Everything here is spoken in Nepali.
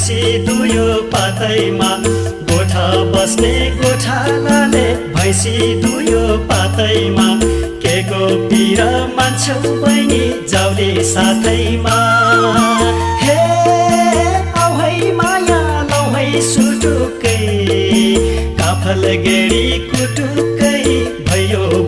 भैँसी दुयो पातैमा गोठा बस्ने गोठालाले भैँसी दुयो पातैमा के को पिर मान्छौ बहिनी जाउले साथैमा हे औ है माया लौ है सुटुकै काफल गेडी कुटुकै भयो